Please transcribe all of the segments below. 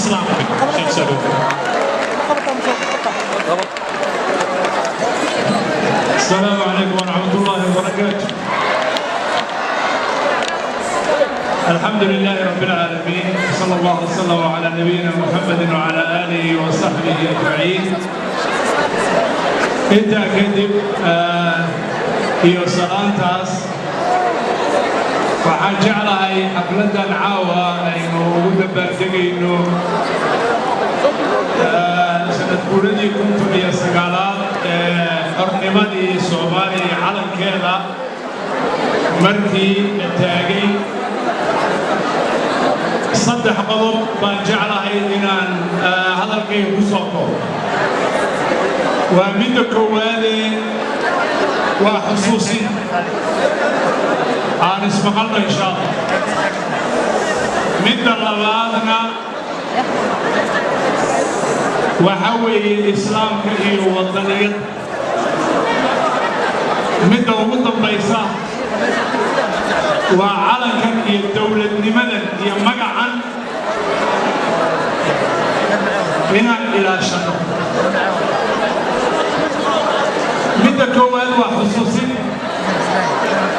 Islaamka. Sheekh, soo dhow. السلام عليكم ورحمة الله وبركاته. الحمد لله رب العالمين، صلى الله وسلم على نبينا محمد وعلى آله وصحبه أجمعين. Intaa kadib iyo salaantaas, waxaan jeclahay xafladdan caawa aynu ugu dabaaldegayno sanad guuradii 59aad ee xornimadii Soomaaliya iyo calankeeda markii la taagay. Saddex qodob baan jeclahay inaan hadalkayga ku soo koobo. Waa midda koowaadee, waa xusuusin aan ismaqalno, insha Allah. Midda labaadna waxa weeye Islaamka iyo wadaniyadda. Midda ugu dambaysa waa calankan iyo dowladnimadan iyo magacan inaan ilaashano. Midda koowaad waa xusuusin,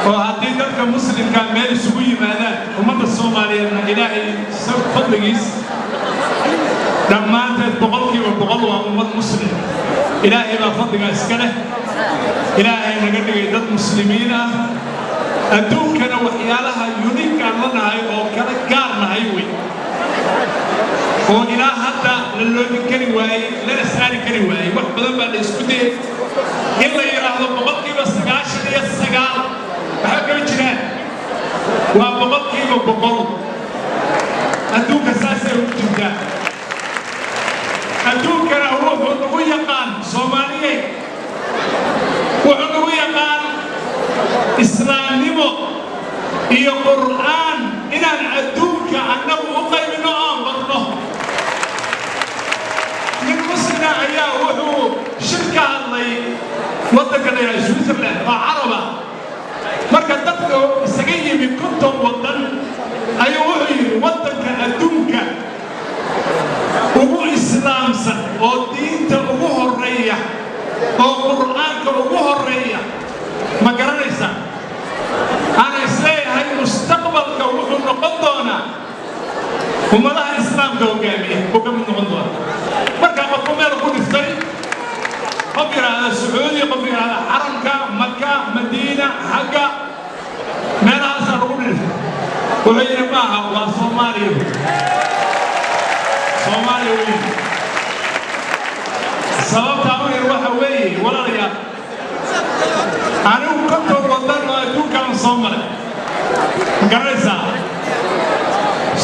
oo haddii dadka Muslimka meel isugu yimaadaan, ummadda Soomaaliyeedna Ilaahay fadligiis dhammaanteed 100% waa ummad Muslim. Ilaahay baa fadligaa iska leh. Ilaahay naga dhigay dad Muslimiin ah. Adduunkana waxyaalaha unique aan la nahay oo kala gaar nahay wey, oo ilaa hadda la loodin kari waayey, lana saari kari waayey. Wax badan baa la isku dayay in la yidhaahdo 99%. Waxba kama jiraan, waa 100%. Adduunka saasay ugu jirtaa. Adduunkana wuxuu nagu yaqaan, Soomaaliyey, wuxuu nagu yaqaan Islaamnimo iyo Qur'aan, inaan adduunka annagu u qaybino oon barno. Nin Muslima ayaa wuxuu shir ka hadlay waddanka la yidhaha Switzerland oo Caraba. Marka dadka isaga yimi 50 waddan ayuu wuxuu yidhi: "Waddanka adduunka ugu Islaamsan oo diinta ugu horreeya oo Qur'aanka ugu horreeya ma garanaysaa? Ana isleeyahay mustaqbalka wuxuu noqon doonaa ummadaha Islaamka hogaamiya uu ka mid noqon doona." Markaa qofku meel ku dhiftay, qof yidhaahda Sacuudi, qof yidhaahda Xaramka Maka, Madiina, xagga meelahaasaa lagu dhiftay. Wuxuu yidhi: "Maaha, waa Soomaaliya." Soomaaliya weyn. Sababtaa u yidhi waxa weeye, walaalayaal, anigu 50 waddan oo adduunkaan soo maray, ma garanaysaa?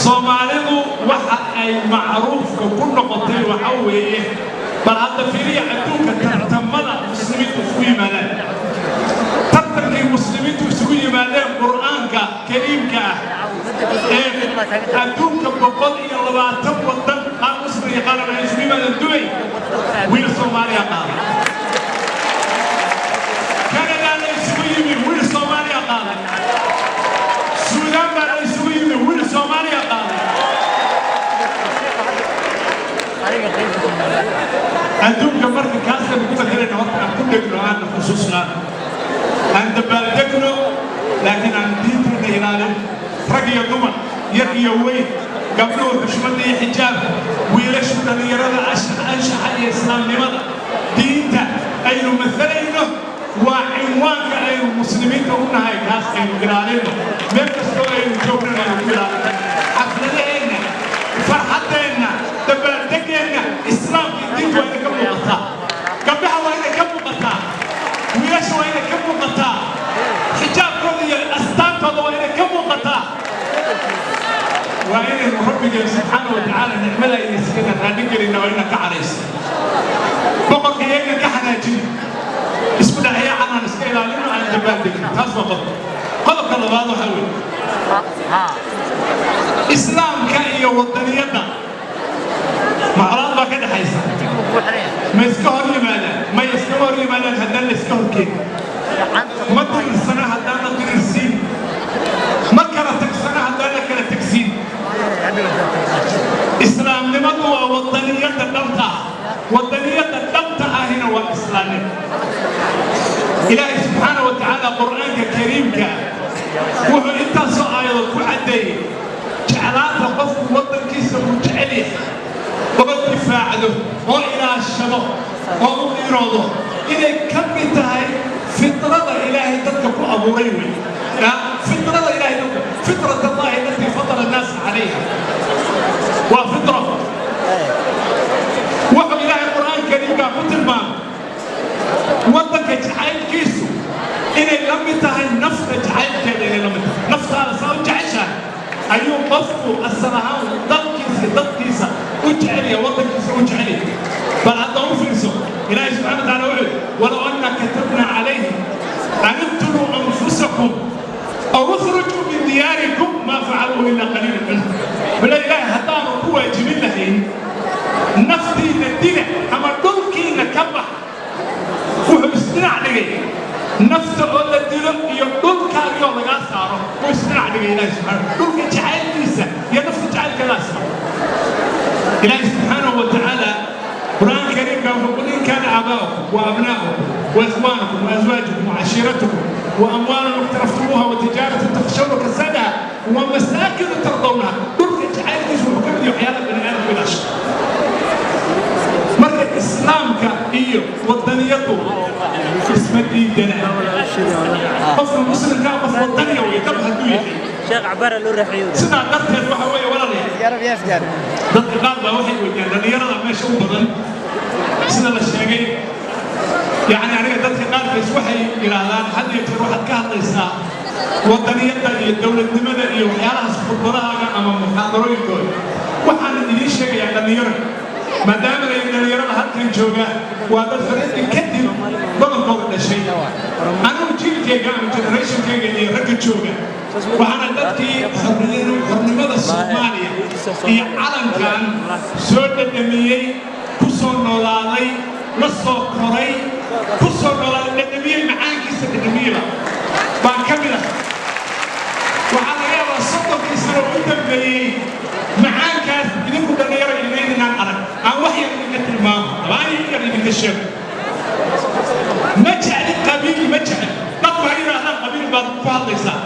Soomaalidu waxa ay macruufka ku noqotay waxa weeye, bal hadda fiiriya adduunka tartamada Muslimiintu isugu yimaadaan, tartankii Muslimiintu isugu yimaadeen Qur'aanka Kariimka ah ee adduunka, 120 waddan, qaar Muslim iyo qaar ay isugu yimaadeen Dubay, wiil Soomaaliya qaaday. Canada la isugu yimi, wiil Soomaaliya qaaday. Suudaan baa la isugu yimi, wiil Soomaaliya qaaday. Adduunka marka kaasaynu ku matalana. Horta aan ku dhegno, aan xusuusnaan, aan dabaaldegno, laakiin aan diinteenna ilaalin. Rag iyo dumar, yar iyo weyn, gabdhuhu xushmadda iyo xijaabka, wiilashu dhallinyarada anshaxa iyo Islaamnimada, diinta aynu masalayno waa cinwaanka aynu Muslimiinta u nahay. Kaas aynu ilaalino, meel kastoo aynu joognan aynu ku ilaalino. Xafladaheenna, farxaddeenna, dabaaldegeenna, Islaamka iyo diintu waa inay ka muuqataa. Gabdhaha waa inay ka muuqataa, wiilasha waa inay ka muuqataa, xijaabkooda iyo astaantooda waa inay ka muuqataa. Waa inaynu Rabbigeen subxaana wa tacaala nicmada ayna iskaga raadin gelina, waa inaan ka caraysa boqorka iyaga ka xanaajin. Isku dhexyaacan aan iska ilaalino, aan dabaaldegin. Taas waa qodob. Qodobka labaad waxaa weeye Islaamka iyo wadaniyadda. Macolaad baa ka dhexaysa? Ma iska hor yimaadaan? Ma iskama hor yimaadaan haddaan la iska horkeenin. Ma dirirsana haddaan la dirirsiin. Ma kala tagsana haddaan la kala tagsiin. Islaamnimadu Wadaniyadda dhabta ah, wadaniyadda dhabta ahina waa islaamnimo. Ilaahay subxaana wa tacaala Qur'aanka Kariimka wuxuu intaasoo aayadood ku caddeeyey jeclaanta qofku waddankiisa uu jecel yahay oo difaacdo oo ilaashado oo u iroodo inay ka mid tahay fitrada Ilaahay dadka ku abuuray wey. Fitrada Ilaahay dadka, فطرة الله التي فطر الناس عليها, waa fitro. Wuxuu Ilaahay Qur'aan Kariimka ku tilmaamay waddanka jacaylkiisu inay la mid tahay nafta jacaylkeeda, inay la mid tahay naftaada. Saa u jeceshahay ayuu qofku asal ahaan dalkiisa, dadkiisa u jecel yahay, waddankiisa u jecel yahay. Bal hadda u fiirso, Ilaahay subxana wa taala wuxuu yidhi: ولو أنا كتبنا عليهم أن اقتلوا أنفسكم أو اخرجوا من دياركم ما فعلوه إلا قليل منهم. Bal Ilaahay haddaanu ku waajibin lahayn naftiina dila ama dhulkiina ka bax, wuxuu isdhinac dhigay nafta oo la dilo iyo dhulkaagii oo lagaa saaro wuu isdhinac dhigay Ilaahay subxaana. Dhulka jacaylkiisa iyo nafta jacaylkeedaa isla. Ilaahay subxaanahu wa tacaala Qur'aan Kariimka wuxuu: قل إن كان آباؤكم وأبناؤكم وإخوانكم وأزواجكم وعشيرتكم وأموال اقترفتموها وتجارة تخشون كسادها ومساكن ترضونها. Dhulka jacaylkiisu wuxuu ka mid yahay waxyaalaha bani aadamku ilaasho. Marka islaamka iyo wadaniyadu isma diidana. Qofka muslimka qof wadaniya wey dab hadduu yahay. Sheekh Cabaara loo raaxiyo. Sidaa darteed waxa weeye, walaalayaal, dadka qaar baa waxay weydiiyaan, dhallinyarada meesha u badan sida la sheegay, yacni aniga dadka qaarkiis waxay yidhaahdaan had iyo jeer waxaad ka hadlaysaa wadaniyadda iyo dowladnimada iyo waxyaalahaas khudbadahaaga ama muxaadarooyinkooda. Waxaan idiin sheegayaa dhallinyaro, maadaama ay dhallinyarada halkan jooga waa dad xorriyaddii kadib badankooda dhashay, anigu jiilkayga ama generationkayga iyo ragga jooga waxaana dadkii xornimada Soomaaliya iyo calankan soo dhadhamiyey, ku soo noolaaday, la soo koray, ku soo noolaaday, dhadhamiyey, macaankiisa dhadhamiyeyba baan ka mid ah. Waxaa laga yaabaa 30kii sano u dambeeyey macaankaas idinku dhallinyaro inaydinaan arag. Aan wax yar idinka tilmaamo ama aan yar idinka sheego. Ma jeclin qabiil, ma jeclin. Dadku ha yidhaahdaan qabiil baad ku hadlaysaa,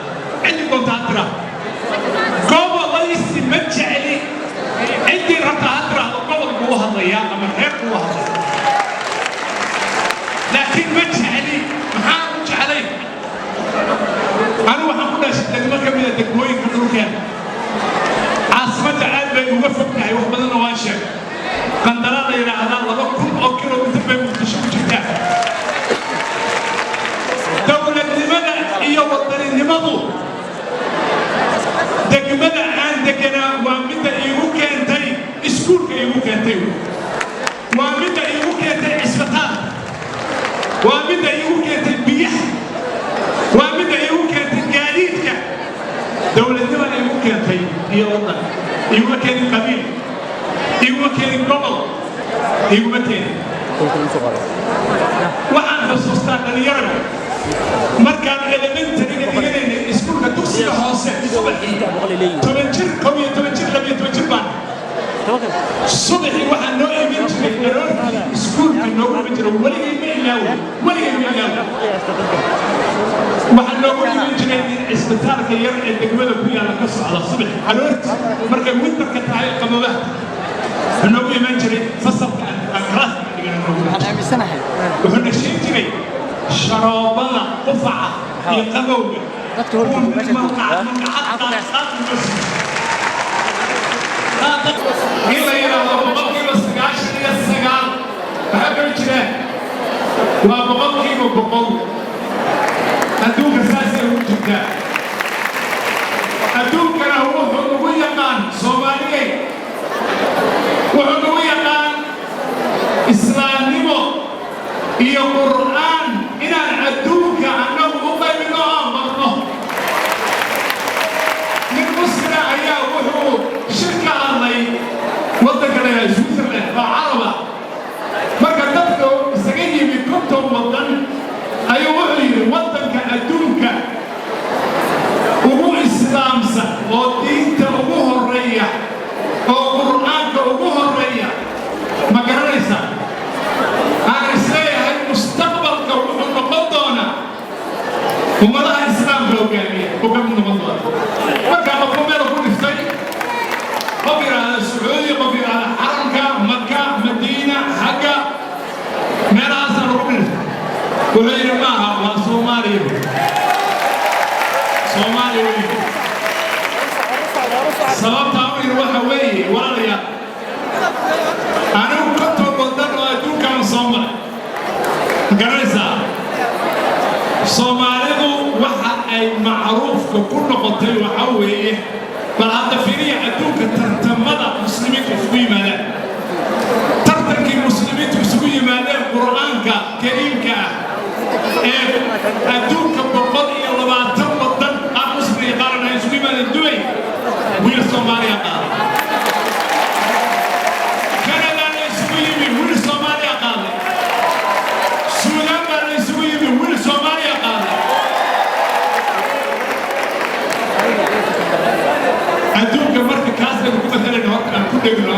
ciddi doonta ha tiraa. Gobolaysi ma jecli, ciddii rabta ha tiraahdo gobol buu u hadlayaa ama reer buu u hadlayaa, laakiin ma jecli. Maxaan u jeclay? Anigu waxaan ku dhashay degmo ka mida degmooyinka dhulkeena. Caasimadda aad bay uga fog tahay, wax badanna waan sheegay. Qandala la yidhaahdaa, 2000 kilomitir bay Muqdisho ku jirtaa. Dowladnimada iyo wadaninimadu degmada aan deganaa waa midda iigu keentay iskuulka, iigu keentay, waa midda iigu keentay cisbitaalka, waa midda iigu keentay biyaha, waa midda iigu keentay gaadiidka. Dowladnimada iigu keentay iyo waddan iguma keenin qabiil, iguma keenin gobol, iguma keenin. Waxaan xusuustaa dhallinyarada markaan elementaryga dhiganaynay, iskuulka dugsiga hoose, subaxii 10 jir, 11 jir, 12 jir baan, subaxii waxaa noo iman jiray aroortii iskuulka noogu iman jiray. Weligay ma ilaawo, weligay ma ilaawo. Waxaa noogu iman jiray nin cisbitaalka yar ee degmada ku yaalla ka socda. Subax aroortii markay winterka tahay, qabobaha, wuxuu noogu iman jiray fasalka aan classka dhigana noogu iman jiray. Wuxuu nashin jiray sharoobada qufaca iyo qabowga. Dadka hortooda meesha jooga. Malqacad qaad noo siiyo. In la yidhaahdo 99% maxaa kala jiraan? Waa 100%. Adduunka saasay ugu jirtaa. Adduunkana wuxuu ugu yaqaan Soomaaliyey, wuxuu ugu yaqaan islaamnimo iyo Qur'aan inaan adduunka annagu u qaybino oo marno. Nin muslima ayaa wuxuu shir ka hadlay waddanka la yidhaha Switzerland oo Caraba. Marka dadka isaga yimi 50 waddan ayuu wuxuu yidhi: waddanka adduunka ugu islaamsan oo diinta ugu horreeya oo Qur'aanka ugu horreeya.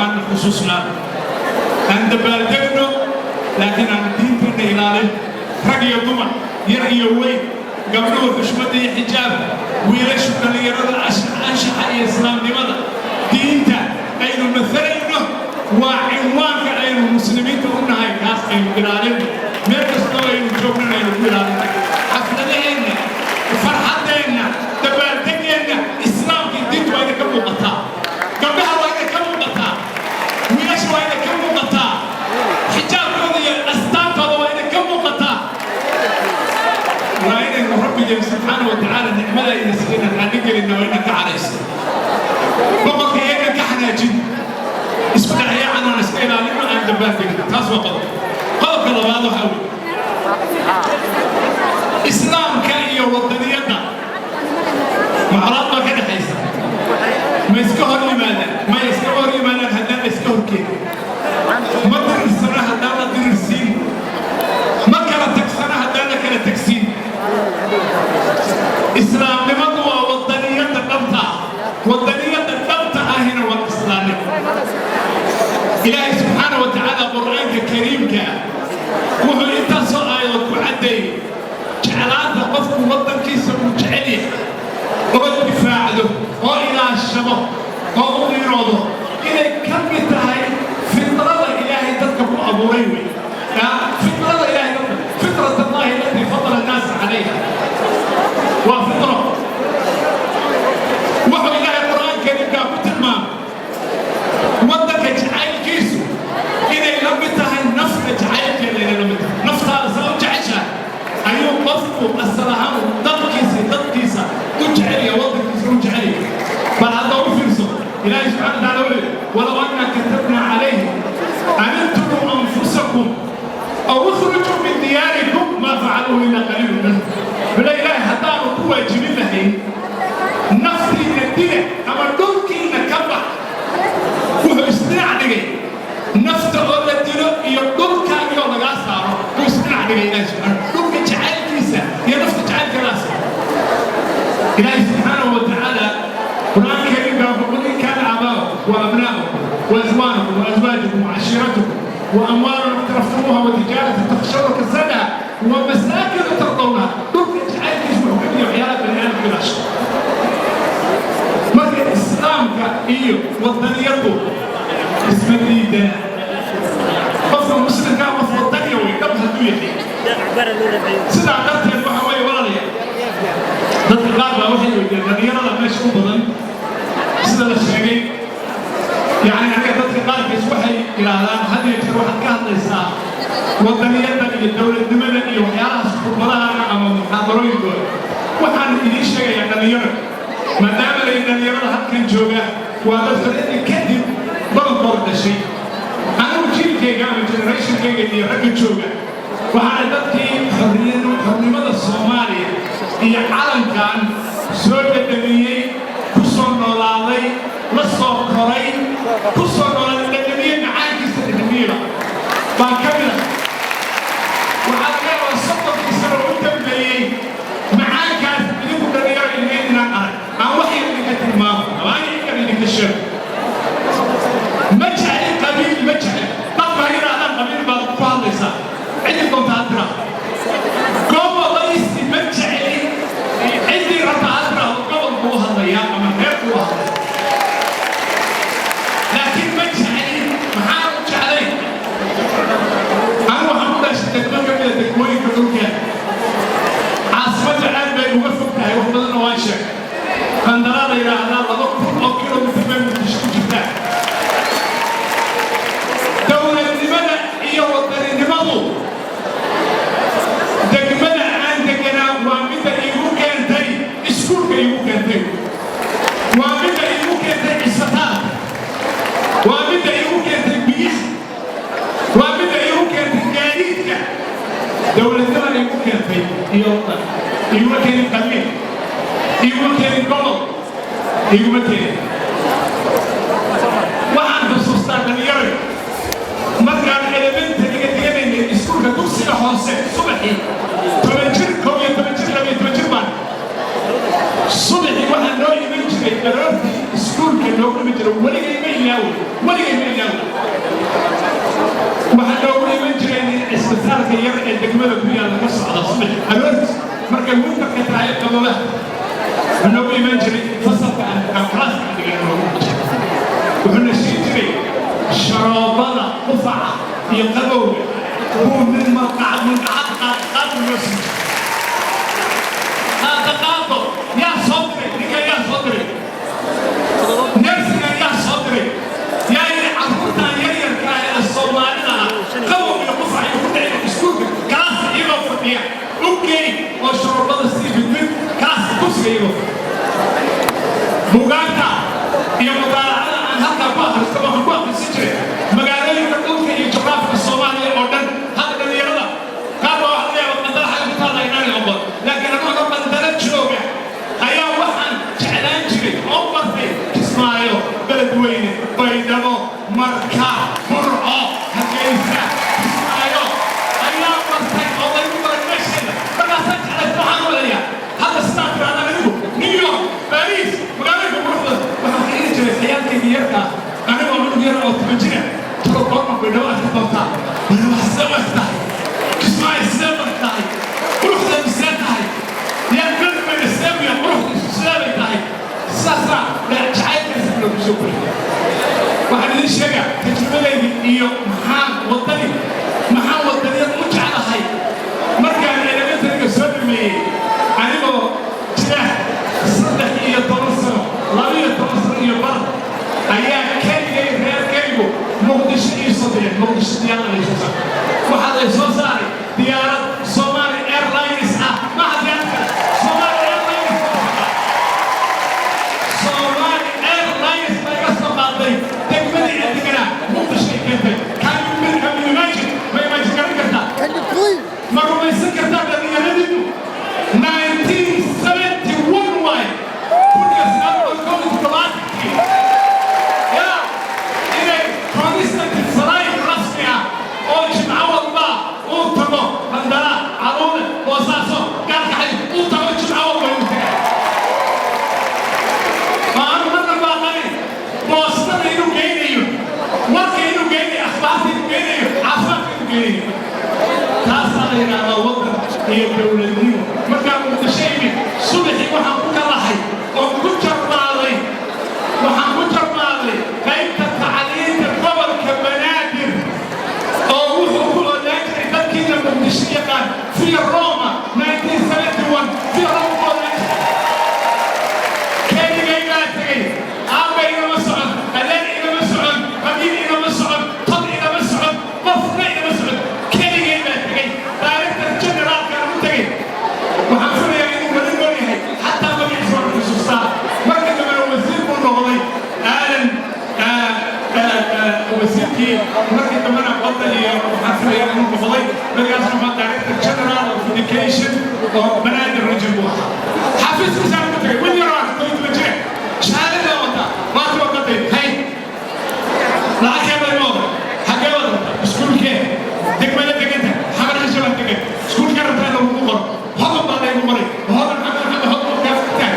Aan xusuusnaano, aan dabaaldegno, laakiin aan diinteenna ilaalin. Rag iyo dumar, yar iyo weyn, gabdhuhu xushmadda iyo xijaabka, wiilashu dhallinyarada anshaxa iyo islaamnimada. Diinta aynu masalayno waa cinwaanka aynu muslimiinta u nahay. Kaas aynu ilaalino, meel kastoo aynu joognana aynu ku ilaalino. Xafladaheenna, farxaddeenna, dabaaldegeenna, islaamka iyo diintu waa inay ka muuqataa. Gabdhaha waa inay ka muuqataa, wiilasha waa inay ka muuqataa, xijaabkooda iyo astaantooda waa inay ka muuqataa. Waa inaynu rabbigeen subxaana wa tacaala nicmada ayna siina raalli gelina, waa inaan ka carayso boqorka, iyagan ka xanaajin. Isku dhexyaacan aan iska ilaalino, aan dabaaldegno. Taas waa qodob. Qodobka labaad waxaa weeye islaamka iyo wadaniyadda. Maclaad baa ka dhexaysa? Ma iska hor yimaadaan? Ma iska hor yimaadaan haddaan la iska horkeenin. Ma diriirsana haddaan la diriirsiin. Ma kala tagsana haddaan la kala tagsiin. Islaamnimadu waa wadaniyadda dhabta ah. Wadaniyadda dhabta ahina waa islaamnimo. Ilaahay subxaana wa tacaala Qur'aanka kariimka ah wuxuu intaasoo aayadood ku caddeeyey jeclaanta qofku waddankiisa uu jecel yahay, oo difaacdo, oo ilaashado, oo u qiiroodo, inay ka mid tahay fitrada Ilaahay dadka ku abuuray. Wey fitrada Ilaahay dadka, فطرة الله التي فطر الناس عليها, waa fitro. Wuxuu Ilaahay Qur'aan kariimkaa ku tilmaamay waddanka jacaylkiisu inay la mid tahay nafta jacaylkeeda, inay la mid tahay naftaada. Saa u jeceshahay ayuu qofku asal ahaan dalkiisa, dadkiisa u jecel yahay, waddankiisa u jecel yahay. Bal hadda u fiirso, Ilaahay subxana wataala wuxuu yidhi: ولو أنا كتبنا عليهم أن اقتلوا أنفسكم أو اخرجوا من دياركم ما فعلوه إلا قليل منهم. Bila Ilaahay haddaanu ku waajibin lahayn naftiina dila ama dhulkiina ka bax, wuxuu isdhinac dhigay nafta oo la dilo iyo dhulkaagii oo lagaa saaro buu isdhinac dhigay Ilaahay subxaana. Dhulka jacaylkiisa iyo nafta jacaylkeedaas Ilaahay subxaanahu wa tacaala Qur'aan kariimka wuxuu: قل إن كان آباؤكم وأبناؤكم وإخوانكم وأزواجكم وعشيرتكم وأموال اقترفتموها وتجارة تخشون كسادها ومساكن ترضونها. Dhulka jacaylkiisa wuxuu ka dhiga waxyaalaha bani aadamka ilaasho. Marka islaamka iyo wadaniyadu isma diidana. Qofka muslimka qof wadaniya wey, dhab hadduu yahay. Sidaa darteed waxa weeye, walaalayaal, dadka qaar baa waxay weydiiyeen, dhalinyarada meesha u badan sida la sheegay, yacni aniga dadka qaarkiis waxay yidhaahdaan had iyo jeer waxaad ka hadlaysaa wadaniyadda iyo dowladnimada iyo waxyaalahaas khudbadahana ama muxaadarooyinkooda. Waxaan idiin sheegayaa, dhalinyaro, maadaama lay dhalinyarada halkan jooga waa dad xorriyadii kadib badankooda dhashay, anigu jiilkayga ama generationkayga iyo ragga jooga waxaana dadkii xornimada Soomaaliya iyo calankan soo dhadhamiyey, ku soo noolaaday, la soo koray, ku soo noolaaday, dhadhamiyey, macaankiisa dhadhamiyeyba baan ka mid ah. Waxaa laga yaabaa 30kii sano u dambeeyey macaankaas idinku dhalinyaro ilmeyd inaan arag. Aan wax yar idinka tilmaamo ama aan yar idinka sheego. Ma jeclin qabiil, ma jeclin. Dadku ha yidhaahdaan qabiil baad ku hadlaysaa, ciddii doonta ha tiraa. Gobolaysi ma jeclin, ciddii rabta ha tiraahdo gobol buu hadlayaa ama reer buu hadlaya, laakiin ma jeclin. Maxaan u jeclay? Anigu waxaan ku dhashay degmo ka mida degmooyinka dhulkeeda. Caasimadda aad bay uga fog tahay, wax badanna waan sheegay. Qandalaa la yidhaahdaa, 2000 oo kilomitir bay Muqdisho ku jirtaa. Dowladnimada iyo wadaninimadu degmada aan deganaa waa midda iigu keentay iskuulka, iigu keentay, waa midda iigu keentay cisbitaalka, waa midda iigu keentay biyaha, waa midda iigu keentay gaadiidka. Dowladnimada iigu keentay iyo wadan iguma keenin qabiil, iguma keenin gobol, iguma keenin. Waxaan xusuustaa, dhalinyaroy, markaan elementary-ga dhiganaynay, iskuulka dugsiga hoose, subaxii, 10 jir, 11 jir, 12 jir baan, subaxii waxaa noo iman jiray aroortii iskuulka noogu iman jiray, weligay ma ilaawey, weligay ma ilaawey. Sharoobada qufaca iyo qabowga buu nin malqacad malqacad qaad qaad noo siin jiray. Qaado qaado. Yaa soo diray ninka? Yaa soo diray nurse-iga? Yaa soo diray? Yaa yidhi carruurtan yaryarka ah ee Soomaalida ah qabow iyo qufac iyo ku dhicin iskuulka class-ka iyagoo fadhiya u geey oo sharoobada sii mid mid class-ka kursiga iyagoo fadhiya? Buugaagta iyo mutaalacada aan halkaa ku akhristo, waxaan ku akhrisan jiray magaalooyinka, dhulka iyo juqraafiga Soomaaliya oo dhan. Hadda dhallinyarada qaar baa waxa laga yaaba Qandala xagga ku taalla inaanay oqon, laakiin anigoo Qandala jooga ayaa waxaan jeclaan jiray oo bartay Kismaayo, Beledweyne, Baydhabo, Marka, Burco, Hargeysa, Kismaayo ayaa bartay oo laygu baray meesheeda. Markaasaan jeclaysta. Waxaan wadayaa hadda sidaa tirahdaan anigu New York, Paris, magaalooyinka quruxda. Waxaan xiiri jiray xayaalkayga yarka ah, anigoo cunug yar oo 10 jira: talo goorma Baydhabo arki doontaa? Baydhabo sidee u eg tahay? Kismaayo sidee u eg tahay? Quruxdeedu sidee tahay? Yaa Beledweyne sidee u yahay? Quruxdiisu sidee bay tahay? Sidaasaa jacaylkaasi loogu soo koriyay. Waxaan idin sheegaa tajribadaydi iyo maxaan waddani, maxaan waddaniyad u jeclahay. Markaan elementary-ga soo dhameeyey, anigoo jira 13 sano, 12 sano iyo bar, ayaa keligay reerkaygu Muqdisho ii soo direen. Muqdisho diyaarad ay soo saaray. Waxaa lay soo saaray diyaarad Somali Airlines ah. Maaha diyaarad kale, Somali Airlines baa soo qaaday. Somali Airlines baa iga soo qaaday degmadii aan deganaa, Muqdisho ay keentay. Can you imagine? Ma imagine garan kartaa? Can you please? Ma rumaysan kartaa dhallinyaradiinu? 1971 waay, 1971-kii yaa inay constant flight rasmi ah oo jimco walba uu tago Qandala, Caluule, Boosaaso, Gaalkacay uu tago, jimco walba inuu tagaa. Maanu marna baaqani boostada inuu geynayo, warka inuu geynayo, akhbaarta inuu geynayo, caafimaadka inuu geynayo. Taasaa la yidhaahdaa waddan iyo dowladnimo. Markaan Muqdisho imid subaxii, waxaan ku kalahay oo ku jarmaaday, waxaan ku jarmaaday qaybta tacliinta gobolka Banaadir oo wuxuu ku ogaan jiray dadkiina Muqdisho yaqaan Via Roma. 1971 Via Roma ku ogaan jiray. Keligay baa tegey. Aabba igama socon, adeer igama socon, qabiil igama socon, tod igama socon, qofna igama socon. Keligay baa tegey. Director general-kaan u tegey. Waxaan filayaa inuu weli nool yahay, xataa magaciisa waan xusuustaa. Marka dambena wasiir buu noqday, Aadan, wasiirkii markii dambena badda iyo waxaan filayaa inuu noqday. Markaasna waa director general of education oo Banaadir region buu ahaa. Xafiiskiisaan ugu tegay, wiil yaroo ah, 11 jira, shahaadada wata. Waati waqatay hay lacagkee bay mooda? Xaggee baad rabtaa? Iskuulkee? Degmada deganta? Xamar Xisha baan degan. Iskuulkee rabtaa in lagugu qoro? Hodan baa laygu qoray. Hodan xamar xamar Hodan kaa fogtahay.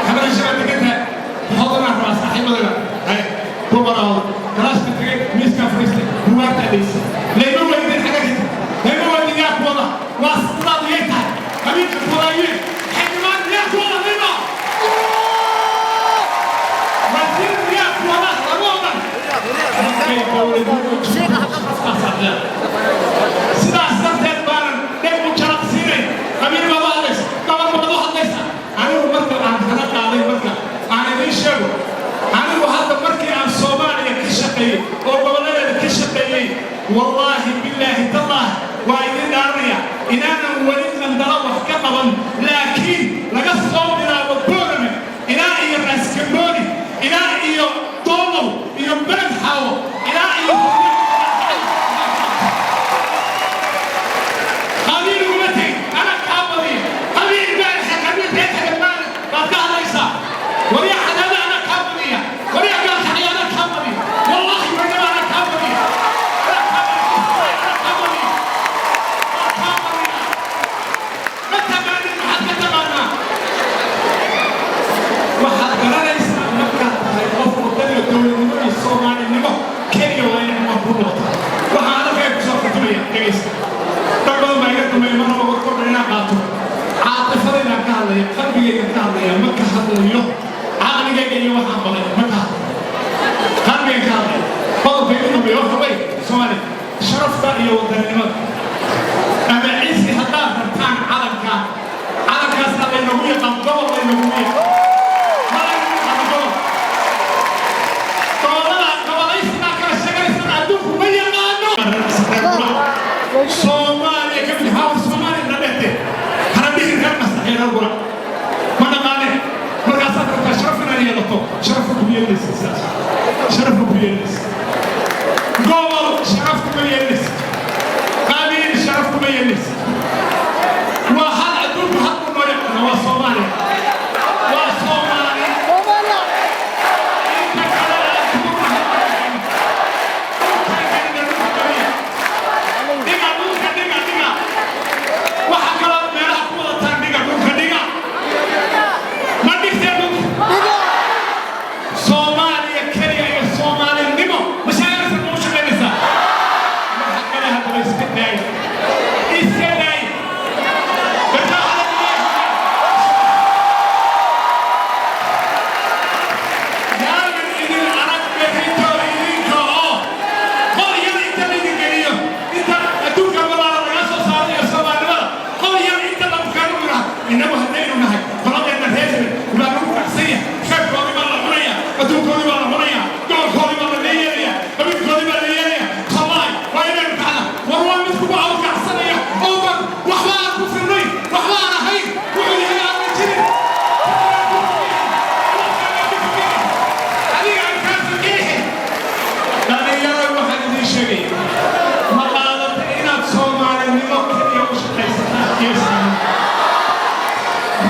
Xamar Xisha baan degantahay. Hodanaan rabaa saaxiibadayda hay ku qoraa. Hodan class-ka tegay, miiskaa fadhiistay, buugaagtaa dhaysay. Layma weydin xagga ka, layma weydin yaa ku wada, waa sidaadu yay tahay, qabiilka ku wadaayeen, xildhibaan yaa ku wada, layma wasiir yaa ku wada, lama odhan. Sidaas darteed baanan dheg u jalaqsiinay. Qabiil baad u hadlaysa, gobol baad u hadlaysa. Anigu marka aan kala qaaday, marka aan idiin sheego, anigu hadda markii aan Soomaaliya ka shaqeeyey oo gobolladeeda ka shaqeeyey, wallaahi, billaahi, tallaah, waa idiin dhaaranaya inaanan weli Qandalo wax ka qaban, laakiin laga soo bilaabo Boorame ilaa iyo Raaskabooni, ilaa iyo Doolow iyo Beled Xaawo, ilaa iyo qabiil uguma tegin. Ana kaa badiya qabiil baan, qabiil reer hebel baan baad ka hadlaysaa. Waryaa Cadaada ana kaa badiya, waryaa Gaalkacyo ana kaa badiya, wallaahi Baydhabo ana kaa badiya, ana kaa badiya, ana kaa badiya, waa kaa badiya. Ma taqaanin? Maxaad ka taqaanaa? Waxaad garanaysaa markaad tahay qof wadaniga, dowladnimo iyo Soomaalinimo keliya waa inay umar ku noqoto. Waxaan halkaa kusoo khatimaya, dhegaysta, dad badan baa iga dambeeya, mar raba warkoo dhan inaan qaato. Caatifadaydaan ka hadlaya, qalbigayga ka hadlaya, ma ka hadlayo caqligayga iyo waxaan baray, ma ka hadlayo, qalbiga ka hadlaya. Qodobka igu dambeeya waxa Hawiye. Ma laynagu yaqaano gobol. Gobolada gobolaysigaa kala sheeganaysana adduunku ma yaqaano. Soomaaliya ka mid hawa Soomaaliya na dhehte, hana dhihin reer Masax iyo reer Gura, ma dhaqaane. Markaasaad rabtaa sharaf inaad yeelato, sharafka kuma yeelaysa sidaas, sharafka ku yeelaysa. Gobol sharaf kuma yeelaysa, qabiil sharaf kuma yeelaysa. Waa hal adduunku hal buu noo yaqaana, waa Soomaaliya, waa Soomaali. Inta kale adduunku hal ma yaqaano. Dhulkan gelina, dhulka geliya, dhiga dhulka, dhiga, dhiga. Waxa kaloo meelaha ku wadataan dhiga, dhulka dhiga. Ma dhigtee dhulka? Soomaaliya keliya iyo Soomaalinimo ma sheeganaysa, ma u shaqaynaysaa? Waxa kale haddaba iska daay, iska daay. Marka waxaa la leeyahay, yaanan idin arag berrito idinka oo qol yar inta laydin geliyo, inta adduunka walaala laga soo saarayo Soomaalinimada, qol yar inta lagu keeno yidhaah, innagu haddaynu nahay qoladeenna reer hebel baa lagu kacsan yahay, feerkoodii baa la cunaya, adduunkoodii baa la cunaya, gobolkoodii baa la leeyeelaya, qabiilkoodii baa la yeelaya, wallahi waa inaynu kacna. War waa mid kugu awrkacsanaya oo ban waxba aan ku filnayn, waxba aan ahayn, wuxuu yahay aanan jirin. Adiga aan kaa faqiixin. Dhalinyaro, waxaan idiin sheegaya, ma qaadata inaad Soomaalinimo keliya u shaqaysataan iyo Islaamnimo,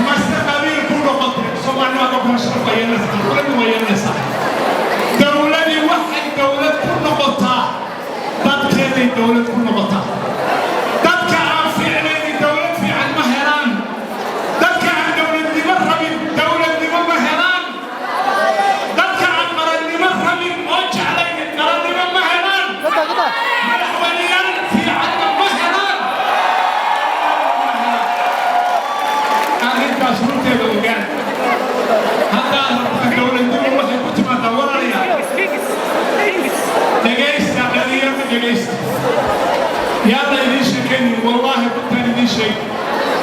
mase qabiil ku noqotay? Soomaalinimada kala sharaf waa yeelanaysaa, dowladdu waa yeelanaysaa. Dowladii waxay dowlad ku noqotaa dadkeeday dowlad ku noqotaa. Dadka aan fiicnaynin dowlad fiican ma helaan. Dadka aan dowladnimo rabin dowladnimo ma helaan. Dadka aan qarannimo rabin oo jeclaynin qarannimo ma helaan, madaxweyneyaal fiicanna ma helaan. Arrintaas runteeda ogaan. Haddaad rabtaan dowladnimo, waxay ku timaadaa, walaalayaal, dhegaysta, dhalinyarada dhegaysta. Yaa la idiin sheekaynin, wallaahi runtaan idiin sheeg.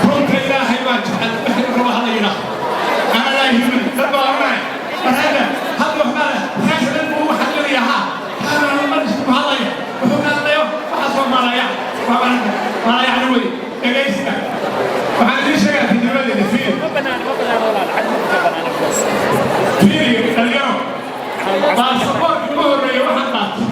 Runta Ilaahay baa jecel. Wixii raba hala yidhaah, ana laa yuhimani. Dad baa oranaya, marhada hadda waxbaa reer hebel buu u hadlaya, ha ku hadlaya, wuxuu ka hadlayo waxaas waa maalaya, waa yacni wey. Dhegaysta, waxaan idiin sheegaa tajribadeeda. Fiir. Ma banaana, ma banaana walaal, cad ma banaana kuwaas. Fiiri dhalinyaro, baasaboorka ugu horreeya waxaan qaatay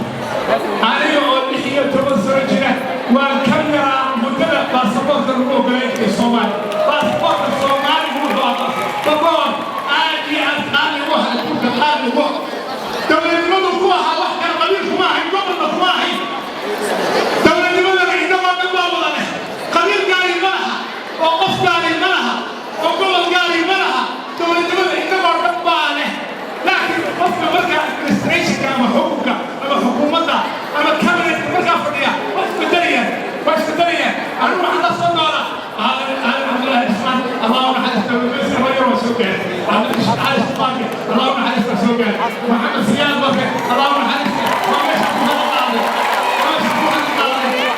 aniga oo 16 sano jira. Waan ka yaraa muddada baasaboorka lagu ogolay jiray Soomaaliya. Baasaboorka Soomaaligu wuxuu ahaa baasaboor aad iyo aad qaali ugu ahaa adduunka, qaali ugu ahaa. Dowladnimadu ku ahaa wax kale, qabiil kuma ahayn, gobolna kuma ahayn. Dowladnimadana innagoo dhan baa wada leh. Qabiil gaari ma laha, oo qof gaari ma laha, oo gobol gaari ma laha. Dowladnimada innagoo dhan baa leh, laakiin qofka markaa administrationka ama xukunka ama xukuumadda ama cabinetka markaa fadhiya waa isbedelayaan, waa isbedelayaan. Anigu waxaan la soo noolaa Aadan Aadan Cabdullaahi Cismaan, Allah u naxariista, waa soo gaaray. Cali Sharmaarke, Allah u naxariista, soo gaaray. Maxamed Siyaad Barre, Allah u naxariista, waa meesha ku hada qaaday, waa meesha ku hada qaaday.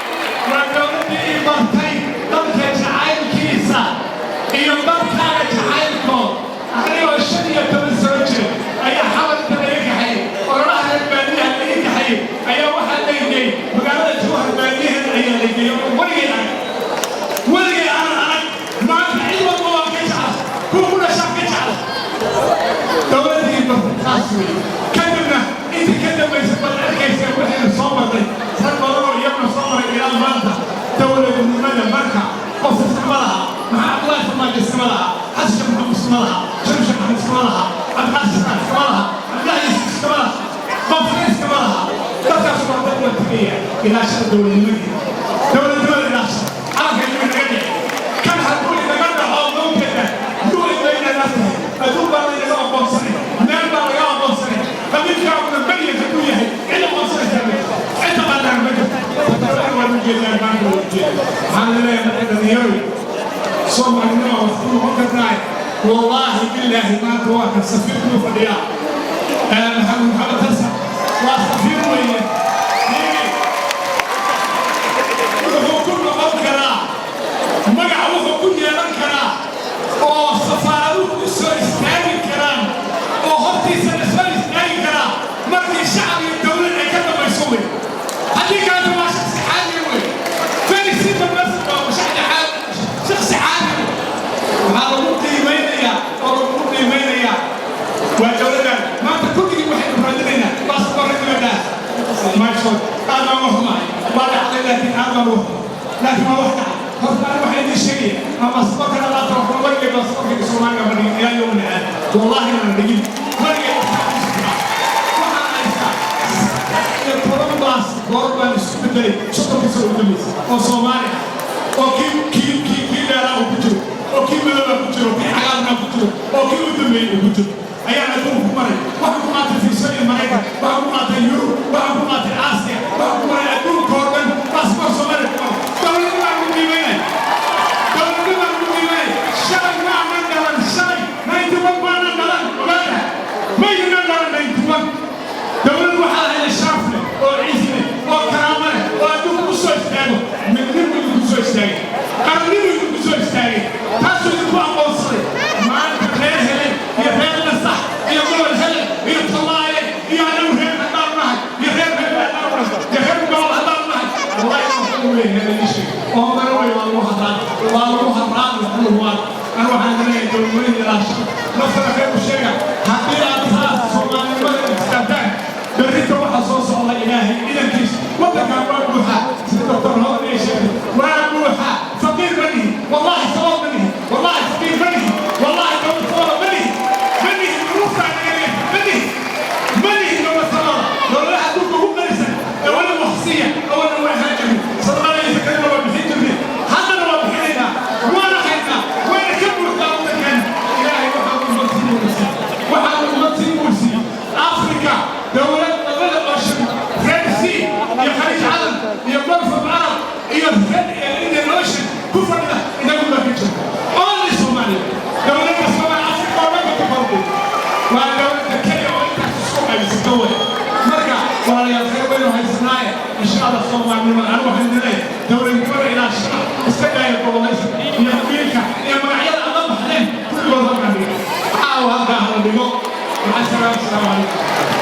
Waa dowladdii ii bartay dalka jacaylkiisa iyo dalkaaga jacaylkood. Anigoo 15 sano jira ayaa xamarka laga kaxayey, ololaha reer baadiyaha laga kaxayey, ayaa waxaa laygey magaalada Jawhar baadiyaheeda ayaa laygey, oo weligay arag, weligay aanan arag. Maanta cid walba waa ka jecla, kuwa ku dhashaa ka jecla. Dowladdii bartay taas weeye. Kadibna intii ka dambaysa baad arkaysa waxayna soo marnay, rag badan oo iyaguna soo maray ilaa maanta. Dowladnimada marka qof iskama laha. Maxaa Cabdullaahi Farmaajo iskama laha, Xasan Sheekh Maxamuud iskama laha, Sharif Sheekh Axmed iskama laha, Cabdiqaasim iskama laha, Cabdullaahi Yuusuf iskama laha, qofna iskama laha. Dadkaas waa dad waa tegaya. Ilaashada dowladnimadii, dowladnimada ilaashada, calanka iyaga naga dhici kan hadduu inaga dhaco mawjada yuu inayna tahay, adduun baa laynaga aqoonsanay, meel baa laga aqoonsanay. Qabiilkaaguna beryan hadduu yahay, cid aqoonsanaysaa ma jirto, cid taqaanaa ma jirto. Waa ujeedaan maanta, waa ujeedaan. Waxaan leeyahay marka dhalinyaroy, Soomaalinima wax ku noqon kartaa. Wallaahi billaahi, maanta waa kan safiirkuu fadhiyaa, Maxamed Maxamed Xasan, waa safiir weeye. Wuxuu ku noqon karaa magac, wuxuu ku yeelan karaa oo safaaraduhu u soo Waa dhacday, laakiin aad baan ugu, laakiin waa wax dhacay. Horta ani waxaa idiin sheegaya, ama baasaboorkana laata waxba weligay baasaboorkayga Soomaaliga ma dhigin ilaa yowmina aad, wallaahi mana dhigin weligay. Waxaan haystaa 13 baasaboor baan isku bedelay 30-kii sano ugu dambeysay oo Soomaali ah, oo kii dheeraa uu ku jiro, oo kii madowaa ku jiro, kii cagaarnaa ku jiro, oo kii u dambeeyey uu ku jiro ayaan adduunka ku maray. Waxaan ku qaatay fiisooyin Maraykan, waxaan ku qaatay Yurub, waxaan ku qaatay Aasiya, waxaan ku maray adduunka oo dhan baasaboor Soomaaliya ku maray. Dowladnimo baan ku qiimeynay, dowladnimo baan ku qiimeynay. Shalay maanan dhalan, shalay 91 maanan dhalan, ogaada, maynan dhalan 91. Dowlad waxaa lahayd sharaf leh oo ciis leh oo karaamo leh oo adduunka ku soo istaago. Midnimo idinku soo istaagay, qarannimo idinku soo istaagay, taasuu idinku aqoonsaday. Maanta reer hele iyo reer Nasax iyo gobol hele iyo Tolaaye iyo anagu reer haddaan nahay iyo reer hebel haddaan nahay iyo reer gobol haddaan nahay, wallahi waa u leeyahay la sheegay oo madana wey. Waa lagu hadraan, waa lagu hadraan, waa anu waxaan leeyahay dowladweyne ilaashada naftana khayr u sheega. Haddii aad taas Soomaalinimada istaagtaan, berrita waxa soo socda Ilaahay idankiis waddankan waa buuxa, sida Doctor Hodan ay sheegtay, waa buuxa. Faqiir ma nihi, wallahi sabool ma nihi, wallahi faqiir ma nihi, wallahi dowlad saboola ma nihi, ma nihi. Duruuftaa naga leeyahay, ma nihi, ma nihi dowlad saboola. Dowladaha adduunka ugu qanisan ee weli waxsiiya awalna waa ahaan jirnay, sadaqada iyo sakadana waa bixin jirnay, haddana waa bixinaynaa, waana haynaa, wayna ka buuxdaa waddankeena. Ilaahay waxaa ummad sii buuxisay, waxaa ummad sii buuxisay Africa, dowlad labada ocean, Red Sea iyo Khaliij Cadan iyo Gulf of Arab iyo Red Indian Ocean ku fadhida inagu baa ka jirta, only Soomaaliya. Dowladda Soomaaliya Africa oo dhan ba ku kordhay waa dowladda kenya oo intaas isku qaybsata wey. Marka walaalayaal, khayr baynu haysanaaye, insha Allah Soomaalinimada anigu waxaan idin leeyahay dowladnimada ilaashada, iska daaya gobolaysa iyo qabiilka iyo magacyada aad la baxdeen kulligood halkaan dhiga, caawa halkaa hala dhigo. Maca salaam, asalaamu calaykum.